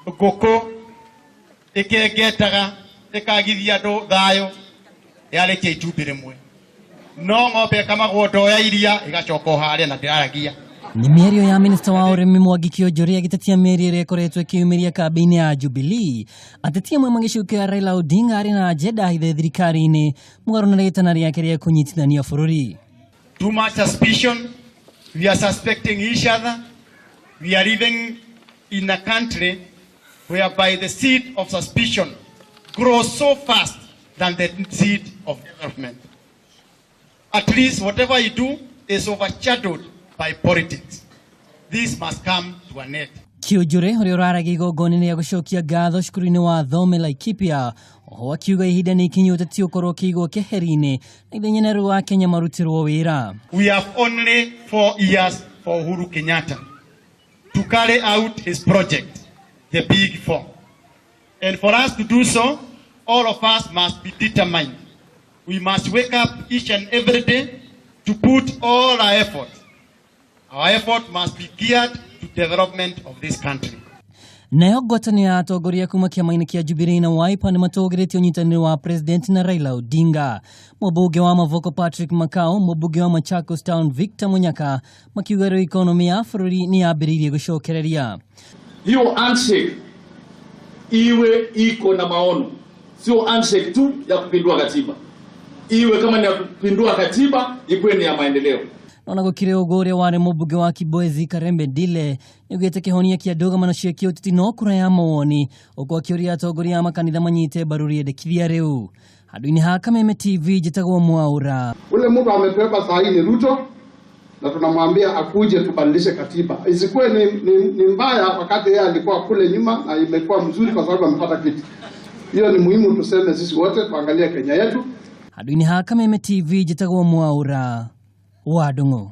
Ngũkũ ĩkengetaga ĩkagithia andũ thayũ yarĩkia itumbĩ rĩmwe, no ng'ombe ĩkamagwo ndoo ya iria ĩgacoka o harĩa na ndĩraragia. Nĩ mĩario ya minista wa ũrĩmi Mwangi Kĩonjũrĩ agĩtetia mĩario ĩrĩa ĩkoretwo ĩkĩyumĩria kambĩ-inĩ ya Jubilee. Ateti amwe magĩcukĩra Raila Odinga arĩ na agenda hithe thirikari-inĩ mũgarũ na rĩtana rĩake rĩa kũnyitithania bũrũri. Too much suspicion. We are suspecting each other. We are living in a country whereby the seed of suspicion grows so fast than the seed of development. At least whatever you do is overshadowed by politics. This must come to an end. Kĩonjũrĩ ũrĩa ũraragia igongona-inĩ rĩa gũcokia ngatho cukuru-inĩ wa Thome Laikipia oho akiuga ihinda nĩ ikinyu ũteti ũkorwo ũkĩigwo keheri-inĩ na ithenya na rĩu wa Kenya marutĩrwo wĩra. We have only 4 years for Uhuru Kenyatta to carry out his project, the Big Four. And for us to do so, all of us must be determined. We must wake up each and every day to put all our effort. Our effort must be geared to development of this country. Nayo ngwatanĩro ya atongoria kuma kĩama-inĩ kĩa Jubilee na Wiper nĩ matũgĩrĩtie ũnyitanĩri wa President na Raila Odinga. Mũmbunge wa Mavoko Patrick Makau, mũmbunge wa Machakos Town Victor Munyaka makiuga rĩu ikonomi ya bũrũri nĩ yambĩrĩirie gũcokereria. Hiyo handshake iwe iko na maono, sio handshake tu ya kupindua katiba. Iwe kama ni ya kupindua katiba, ikuwe ni ya maendeleo. Ona gũkĩrĩ ũguo, ũrĩa warĩ mũmbunge wa Kibwezi Karembe Ndile nĩaugĩte kĩhonia kĩa ndũgamano cia kĩũteti no kura ya mawoni, ũguo akĩũria atongoria a makanitha manyite mbaru rĩendekithia rĩu. Handũ-inĩ ha Kameme TV njĩtagwo Mwaura. Ule mtu amepewa saa hii ni Ruto, na tunamwambia akuje tubadilishe katiba. Isikuwe ni mbaya wakati yeye alikuwa kule nyuma, na imekuwa mzuri kwa sababu amepata kiti. Hiyo ni muhimu tuseme sisi wote tuangalie Kenya yetu. Handũ-inĩ ha Kameme TV njĩtagwo Mwaura wa Ndung'u.